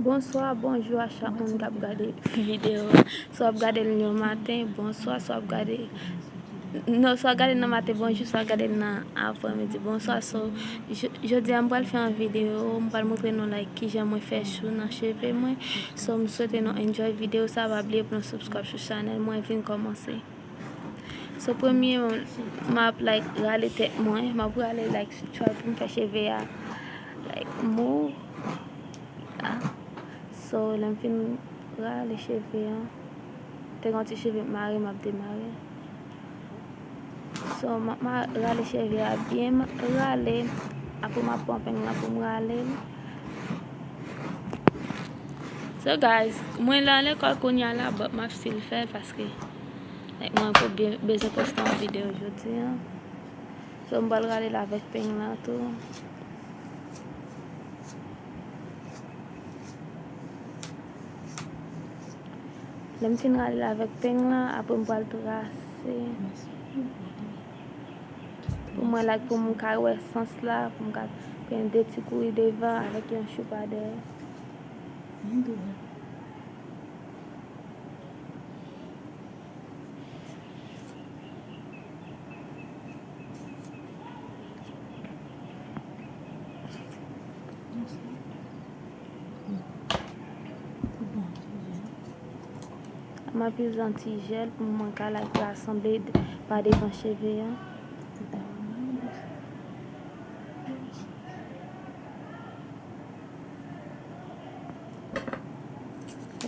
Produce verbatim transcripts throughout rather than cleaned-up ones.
Bonswa, bonjou a chak moun k ap gade videyo a. Swa w ap gade l yon maten, bonswa, swa w ap gade, non, swa w ap gade l nan maten, bonjou, swa w ap gade l nan aprèmidi, bonswa. So, j-, jodi a m pral fè yon videyo, m pral montre nou, like, kijan mwen fè chou nan cheve mwen. So, m swete nou enjoy videyo sa, pa bliye pou nou subscribe sou chanèl mwen, vin kòmanse. So, premye, m ap, like, rale tèt mwen. M ap rale, like, try pou m fè cheve a, like, mou. Ah. So, lè m fin rale cheve a, te gen yon ti cheve m mare, m ap demare. So, m ap ma-, rale cheve a byen, m ap rale. Apre, m ap pran peng lan pou m rale l. So, guys, mwen la lekòl kounye a la, but m ap still fè l paske Like, mwen pou byen, bezwen poste yon videyo jodi a. So, m pral rale l avèk peng lan tou. Lè m fin rale l avèk peng lan, apre m pral trase. Pou mwen, like, pou m ka wè sans la, pou m ka gen de ti kouri devan avèk yon choupa dèyè. M ap ize yon ti jèl pou mwen ka, like, rasanble pa devan cheve a.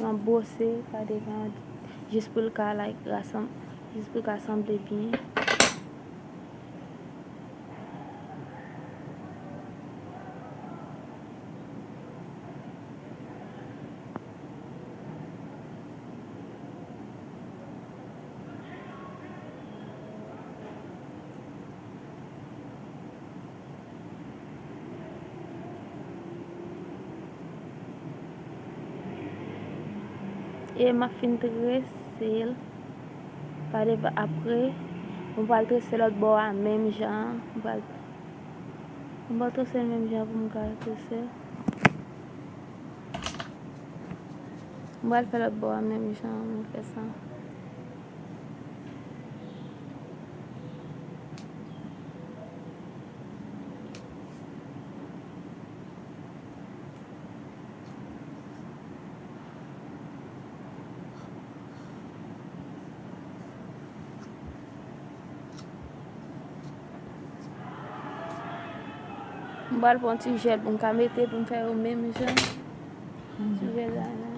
Mwen bwose pa devan, jis pou l ka, like, rasanm-, jis pou l ka sanble byen. E m ap fin trese l. Pa devan, apre, m pral trese lòt bò a menm jan. M pral, m pral trese l menm jan pou m ka trese l. M pral fè lòt bò a menm jan, m fè sa. M pral pran ti jèl pou m ka mete, pou m fè yo menm jan. Ti jèl la, la.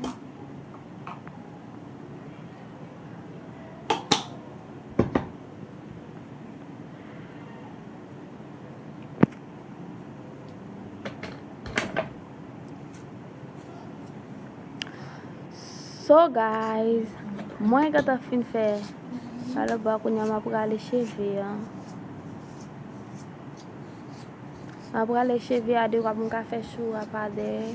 So, guys, mwen gentan fin fè sa lòt bò a, kounye a m ap rale cheve a. M ap rale cheve a dekwa pou m ka fè chou a pa dèyè.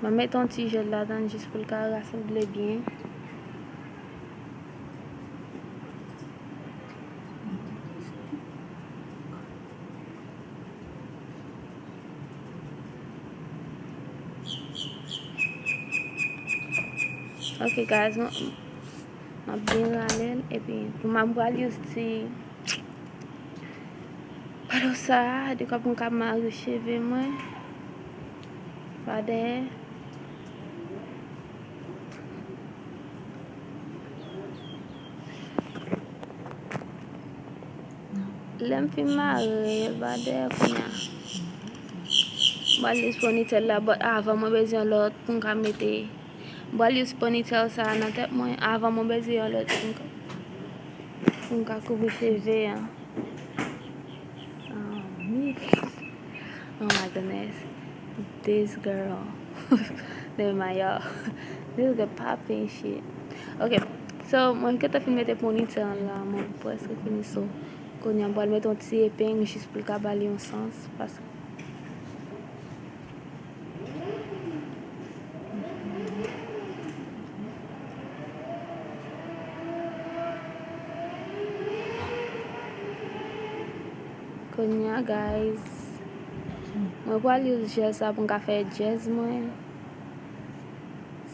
Mwen mete yon ti jèl ladan l jis pou l ka rasanble byen. Ok, guys, mwen, m ap byen rale l, epi pou m ap pral use ti palo sa a, dekwa pou m ka mare cheve mwen pa dèyè. Lè m fin mare l pa dèyè kounye a, m pral use ponytail la, but avan mwen bezwen yon lòt pou m ka mete. M pral use ponytail sa a nan tèt mwen. Avan mwen bezwen yon lòt pou m ka, pou m ka kouvri cheve a. Oh, mi. Oh my goodness. This girl. Never mind, y'all. This girl popping shit. Ok. So, mwen gentan fin mete ponytail la, mwen prèske fini, so, kounye a m pral mete yon ti epeng jis pou l ka ba li yon sans, paske Kounye a, guys, mwen pral use jèl sa pou m ka fè djèz mwen.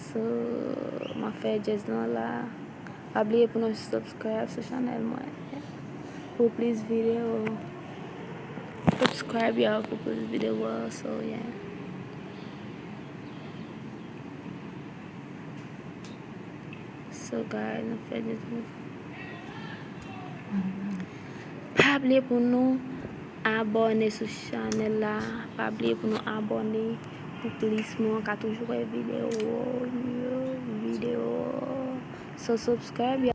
So, m ap fè djèz lan la. Pa bliye pou nou subscribe sou chanèl mwen pou plis videyo. Subscribe, y'all, pou plis videyo. So, yeah. So, guys, nou fè de tou. Pa bliye pou nou abòne sou chanèl la. Pa bliye pou nou abòne pou plis moun ka toujou wè videyo, videyo. So, subscribe,